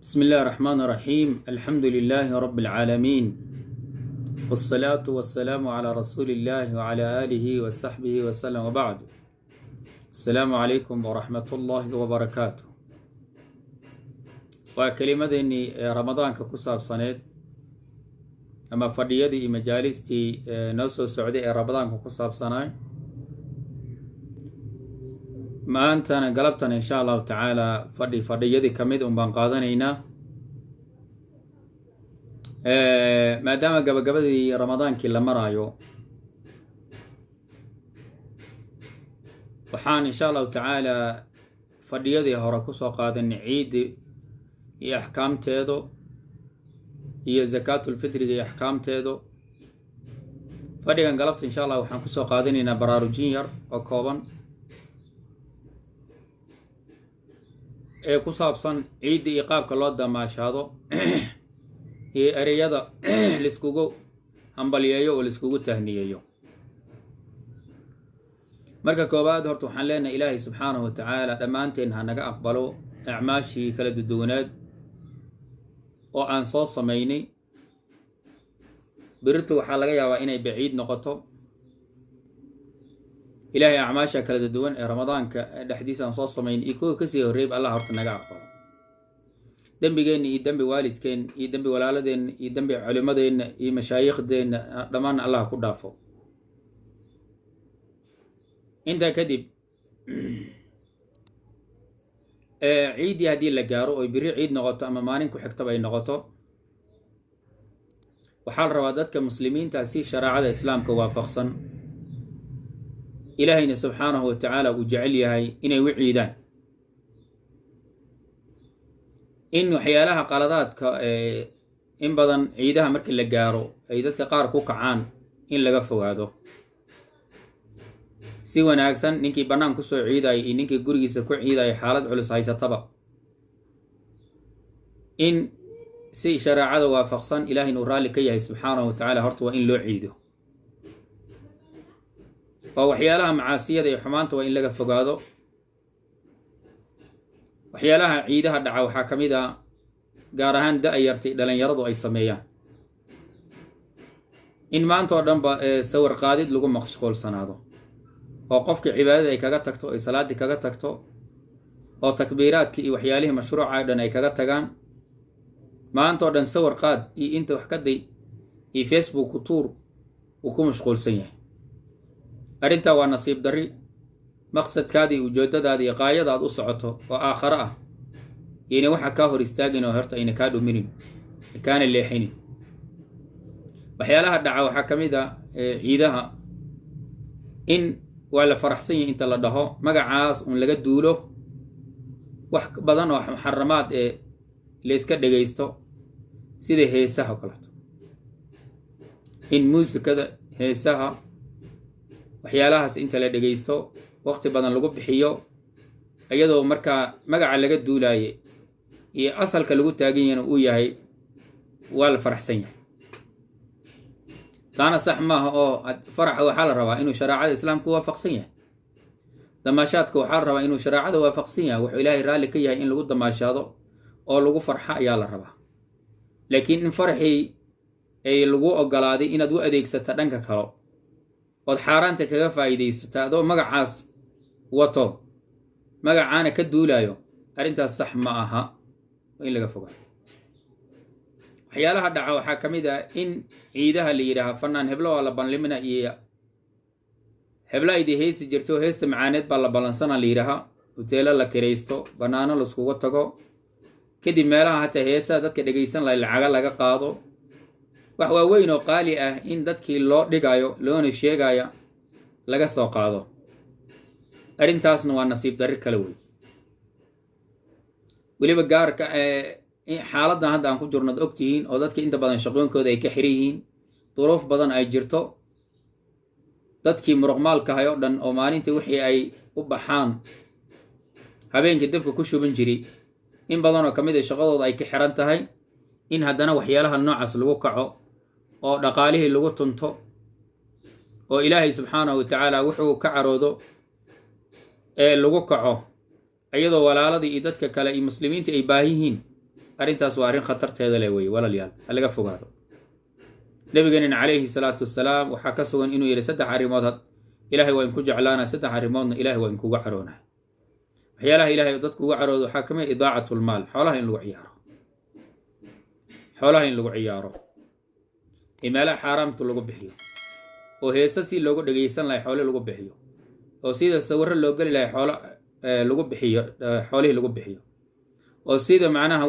بسم الله الرحمن الرحيم، الحمد لله رب العالمين، والصلاة والسلام على رسول الله وعلى آله وصحبه وسلم، وبعد، السلام عليكم ورحمة الله وبركاته. Waa kelimadeennii Ramadaanka ku saabsaneed ama fadhiyadii iyo majaalistii noo soo socday ee Ramadaanka ku saabsanaay. Maantana, galabtan, insha Allahu tacaala, fadhi fadhiyadii kamid un baan qaadanaynaa, maadaama gabagabadii Ramadaankii la maraayo. Waxaan insha Allahu tacaala fadhiyadii hore kusoo qaadanay ciiddi iyo axkaamteedu iyo zakaatulfitriga iyo axkaamteedu. Fadhigan galabta, insha Allah, waxaan kusoo qaadanaynaa baraarujin yar oo kooban ee ku saabsan ciidda iyo qaabka loo damaashaado iyo ereyada laiskugu hambalyeeyo oo laiskugu tahniyeeyo. Marka koowaad, horta waxaan leenahay Ilaahay subxaanahu wa tacaala dhammaanteen ha naga aqbalo acmaashii kala duduwaneed oo aan soo samaynay. Birirtu waxaa laga yaabaa inay baciid noqoto. Ilaahay acmaasha kala duwan ee Ramadaanka dhexdiisa aan soo samayn iyo kuwa kasii horreeyba, Allah horta naga aqbalo. Dembigeenna iyo dembi waalidkeen iyo dembi walaaladeenna iyo dembi culimadeenna iyo mashaayiikhdeenna dhammaanna Allah ku dhaafo. Intaa kadib, ciiddii haddii la gaaro oy biri ciid noqoto ama maalin ku xigtaba ay noqoto, waxaa la rabaa dadka muslimiinta si shareecada Islaamka waafaqsan, Ilaahayna subxaanahu wa tacaala uu jecel yahay, inay u ciidaan. In waxyaalaha qaladaadka in badan ciidaha markii la gaaro ay dadka qaar ku kacaan in laga fogaado. Si wanaagsan, ninkii bannaan kusoo ciidaya iyo ninkii gurigiisa ku ciidaya xaalad culus haysataba, in si shareecada waafaqsan, Ilaahayna uu raalli ka yahay subxaanahu wa tacaala, horta waa in loo ciido, oo waxyaalaha macaasiyada iyo xumaanta waa in laga fogaado. Waxyaalaha ciidaha dhaca waxaa ka mid a, gaar ahaan da-yartay dhalinyaradu ay sameeyaan, in maanta oo dhanba sawir qaadid lagu mashquulsanaado, oo qofka cibaadada ay kaga tagto, ay salaaddii kaga tagto, oo takbiiraadki iyo waxyaalihii mashruuca o dhan ay kaga tagaan. Maanta oo dhan sawir qaad iyo inta wax ka day iyo Facebook ku tuur uu ku mashquulsan yahay. Arrintaa waa nasiib darri. Maqsadkaada iyo ujeeddadaada iyo qaayada aad u socoto oo aakhare ah yayna waxa kaa hor istaagin, oo horta ayna kaa dhuminin, kaana leexinin. Waxyaalaha dhaca waxaa ka mid a ciidaha in waa la faraxsan yahay inta la dhaho, magacaas un laga duulo, wax badan oo muxaramaad ee layska dhegaysto, sida heesaha o kaleeto, in muusikada, heesaha, waxyaalahaas inta la dhegaysto waqti badan lagu bixiyo, iyadoo markaa magaca laga duulaaye iyo asalka lagu taagan yahna uu yahay waa la faraxsan yahay. Taana sax maaha, oo faraxa waxaa la rabaa inuu shareecada Islaamku waafaqsan yahay. Damaashaadka waxaa la rabaa inuu shareecada waafaqsan yahay. Wuxuu Ilaahay raalli ka yahay in lagu damaashaado oo lagu farxo ayaa la rabaa, laakiin in farxii ay lagu ogolaaday inaad u adeegsata dhanka kalo ood xaaraanta kaga faa'iidaysata adoo magacaas wato, magacaana ka duulaayo, arrintaas sax ma aha, waa in laga fogaado. Waxyaalaha dhaca waxaa ka mid ah in ciidaha la yidhaaha fanaan heblo waa la banlimina, iyo hebla aydii heesi jirto, heesta macaaneed baa la ballansana la yidhaaha, hoteelo la kiraysto, bannaano laiskugu tago, kadib meelaha hataa heesaha dadka dhegaysan lahay lacaga laga qaado, wax waaweyn oo qaali ah in dadkii loo dhigayo loona sheegaya laga soo qaado. Arrintaasna waa nasiib darri kale wey. Weliba gaarka xaaladdan hadda aan ku jirnood ogtihiin, oo dadka inta badan shaqooyinkooda ay ka xiran yihiin, duruuf badan ay jirto, dadkii muruqmaalkahay oo dhan oo maalintii wixii ay u baxaan habeenkii dabka ku shuban jiray, in badan oo ka mid a shaqadooda ay ka xiran tahay, in haddana waxyaalaha noocaas lagu kaco oo dhaqaalihii lagu tunto oo Ilaahay subxaanahu wa tacaala wuxuu ka caroodo ee lagu kaco, iyadoo walaaladii iyo dadka kale iyo muslimiinta ay baahi yihiin. Arrintaas waa arrin khatarteeda leh wey, walaalayaal, ha laga fogaado. Nabigeenina calayhi salaatu wasalaam waxaa ka sugan inuu yidhi: "Saddex arrimood Ilaahay waa inku jeclaanaa, saddex arrimoodna Ilahay waa inkuga caroonaa." Waxyaalaha Ilahay dadku uga caroodo waxaa ka mid idaacatlmaal, xoolaha in lagu ciyaaro, xoolaha in lagu ciyaaro ee meelaha xaaraamtu lagu bixiyo, oo heese si loogu dhegeysan lahay xoole lagu bixiyo, oo sida sawirro loo geli lahay xoolo lagu bixiyo, xoolihii lagu bixiyo, oo sida macnaha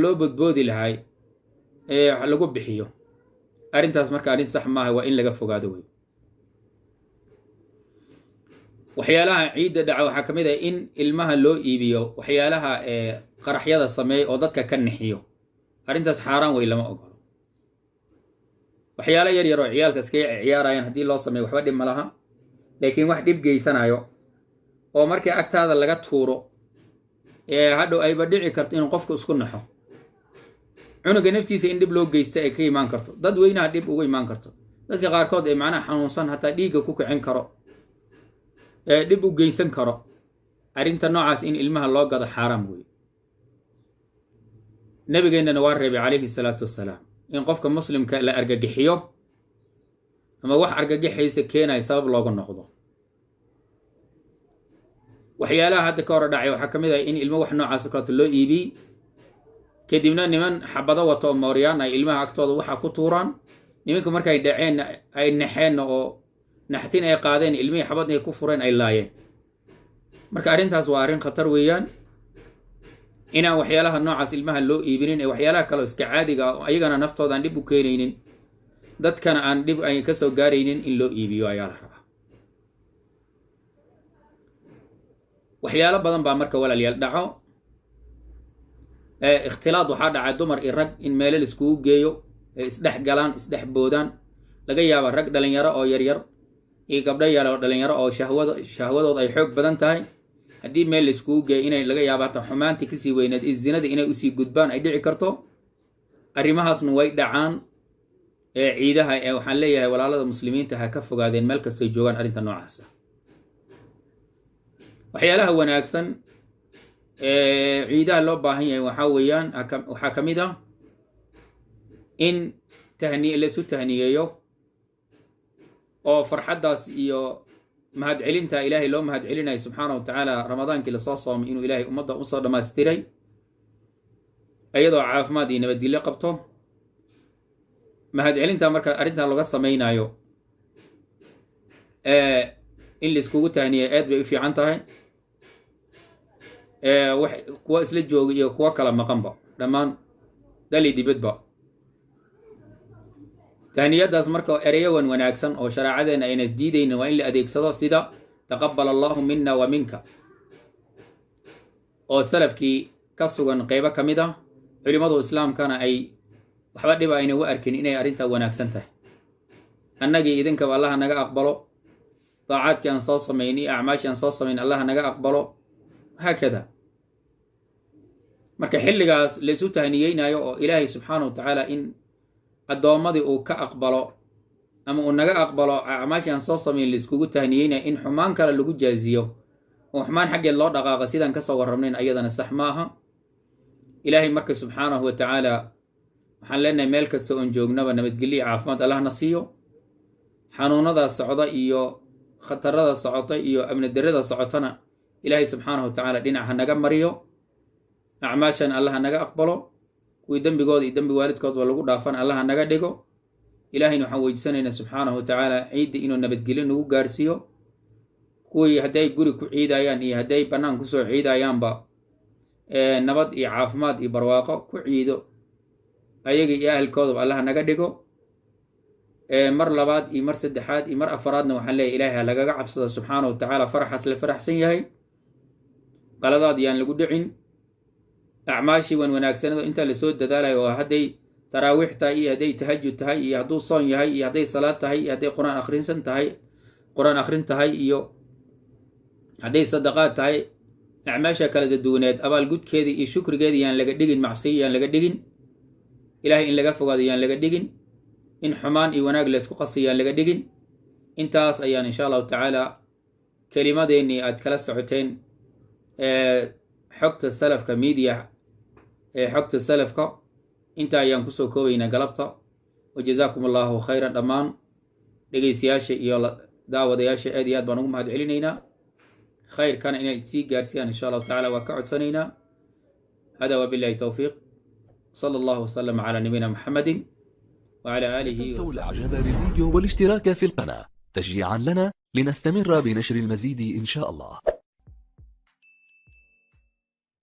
loo bodboodi lahay lagu bixiyo. Arrintaas marka arrin sax maaha, waa in laga fogaado wey. Waxyaalaha ciidda dhaca waxaa ka mid ah in ilmaha loo iibiyo waxyaalaha qaraxyada sameeya oo dadka ka nixiyo. Arrintaas xaaraan wey, lama ogolo. Waxyaalo yar yar oo ciyaalka iskaga ciyaarayaan haddii loo sameeyo, waxba dhib ma laha, laakiin wax dhib geysanayo oo markii agtaada laga tuuro ee hadhow ayba dhici karto inuu qofku isku naxo, cunuga naftiisa in dhib loo geysta ay ka imaan karto, dad weynaha dhib uga imaan karto, dadka qaarkood ee macnaha xanuunsan hataa dhiigga ku kicin karo, ee dhib u geysan karo, arrinta noocaas in ilmaha loo gado xaaraam wey. Nabigeennana waa reebay calayhi salaatu wassalaam in qofka muslimka la argagixiyo ama wax argagixaysa keenaya sabab looga noqdo. Waxyaalaha hadda ka hor dhacay waxaa ka mid ah in ilmo wax noocaas o kaleeto loo iibiyey, kadibna niman xabado wato oo mooryaan ay ilmaha agtooda waxa ku tuuraan. Nimanka markay dhaceenna ay naxeenna oo naxtin ay qaadeen, ilmihii xabad ay ku fureen, ay laayeen. Marka arrintaas waa arrin khatar weeyaan, inaan waxyaalaha noocaas ilmaha loo iibinin ee waxyaalaha kaleo iska caadiga ah, ayagana naftooda aan dhib u keenaynin, dadkana aan dhib ay ka soo gaaraynin, in loo iibiyo ayaa la rabaa. Waxyaalo badan baa marka, walaalayaal, dhaco. Ikhtilaad waxaa dhacay dumar iyo rag in meelo laiskugu geeyo, ay isdhex galaan, isdhex boodaan. Laga yaaba rag dhalinyaro oo yaryar iyo gabdho yar oo dhalinyaro oo shahwadooda ay xoog badan tahay, haddii meel laiskugu geeyo, inay laga yaaba hataa xumaantii kasii weyneed iyo zinada inay usii gudbaan ay dhici karto. Arrimahaasna way dhacaan ee ciidaha. Ee waxaan leeyahay, walaalada muslimiinta ha ka fogaadeen meel kastay joogaan arrinta noocaasa. Waxyaalaha wanaagsan ee ciidaha loo baahan yahay waxaa weeyaan, waxaa ka mid ah in laisu tahniyeeyo oo farxaddaas iyo mahadcelinta Ilaahay loo mahadcelinayo subxaana wa tacaala Ramadaankii lasoo soomay inuu Ilaahay ummadda usoo dhammaystiray iyadoo caafimaad iyo nabadgelyo qabto. Mahadcelinta marka arrintan laga samaynayo in laiskugu tahniya aad bay u fiican tahay, wax kuwa isla jooga iyo kuwo kala maqanba, dhammaan dali dibadba. Tahniyadaas marka ereyawan wanaagsan oo shareecadeenna ayna diidaynin waa in la adeegsado, sida "taqabal allahu mina wa minka", oo salafkii ka sugan qeybo ka mid ah, culimmadu islaamkana ay waxba dhiba ayna u arkin inay arrintaa wanaagsan tahay. Annagii idinkaba Allaha naga aqbalo daacaadkii aan soo samayn iyo acmaashii aan soo samayn, Allaha naga aqbalo, haakada. Marka xilligaas laysu tahniyeynayo oo Ilaahay subxaana wa tacaala in addoommadii uu ka aqbalo ama uu naga aqbalo acmaashii aan soo samayn laiskugu tahniyeynayo, in xumaan kale lagu jaaziyo oo xumaan xaggeed loo dhaqaaqa, sidaan kasoo warrabnayn, ayadana sax ma aha. Ilaahay marka subxaanahu wa tacaala waxaan leenahay, meel kasta oon joognaba nabadgelyo iyo caafimaad Allahna siiyo. Xanuunada socda iyo khatarada socota iyo amni darrada socotana Ilaahay subxaanahu wa tacaala dhinac ha naga mariyo. Acmaashan Allaha naga aqbalo, kuwii dembigooda iyo dembi waalidkoodba lagu dhaafan Allaha naga dhigo. Ilaahayna waxaan weydiisanaynaa subxaanahu wa tacaala ciidda inuu nabadgelyo nagu gaarsiiyo. Kuwii hadday guri ku ciidayaan iyo hadday bannaan kusoo ciidayaanba nabad iyo caafimaad iyo barwaaqo ku ciido, ayaga iyo ahelkoodaba Allaha naga dhigo. Mar labaad iyo mar saddexaad iyo mar afaraadna waxaan leeyahy, Ilahay ha lagaga cabsada subxaana wa tacaala faraxaas la faraxsan yahay, qaladaad yaan lagu dhicin. Acmaashii wan wanaagsanado intaa lasoo dadaalayo, oo hadday taraawiix tahay iyo hadday tahajud tahay iyo hadduu soon yahay iyo hadday salaad tahay iyo hadday qur-aan akhrinsan tahay, qur-aan akhrin tahay, iyo hadday sadaqaad tahay, acmaasha kala duwaneed abaalgudkeeda iyo shukrigeeda yaan laga dhigin macsiyo, yaan laga dhigin Ilahay in laga fogaado, yaan laga dhigin in xumaan iyo wanaag laysku qasay, yaan laga dhigin. Intaas ayaan insha Allahu tacaala kelimadeennii aad kala socoteen. Xogta Salafka Media ee Xogta Salafka inta ayaan kusoo koobaynaa galabta. Wajazaakum Allahu khayran. Dhammaan dhegaystayaasha iyo daawadayaasha aad iyo aad baan ugu mahad celinaynaa. Khayrkana inay sii gaarsiiyaan, insha Allahu tacala, waa ka codsanaynaa. Hada wabillahi towfiiq. Sala Allahu wasalam calaa nabiyina Muxamedi وعلى آله تنسوا وصحبه. الإعجاب بالفيديو والاشتراك في القناة تشجيعا لنا لنستمر بنشر المزيد إن شاء الله.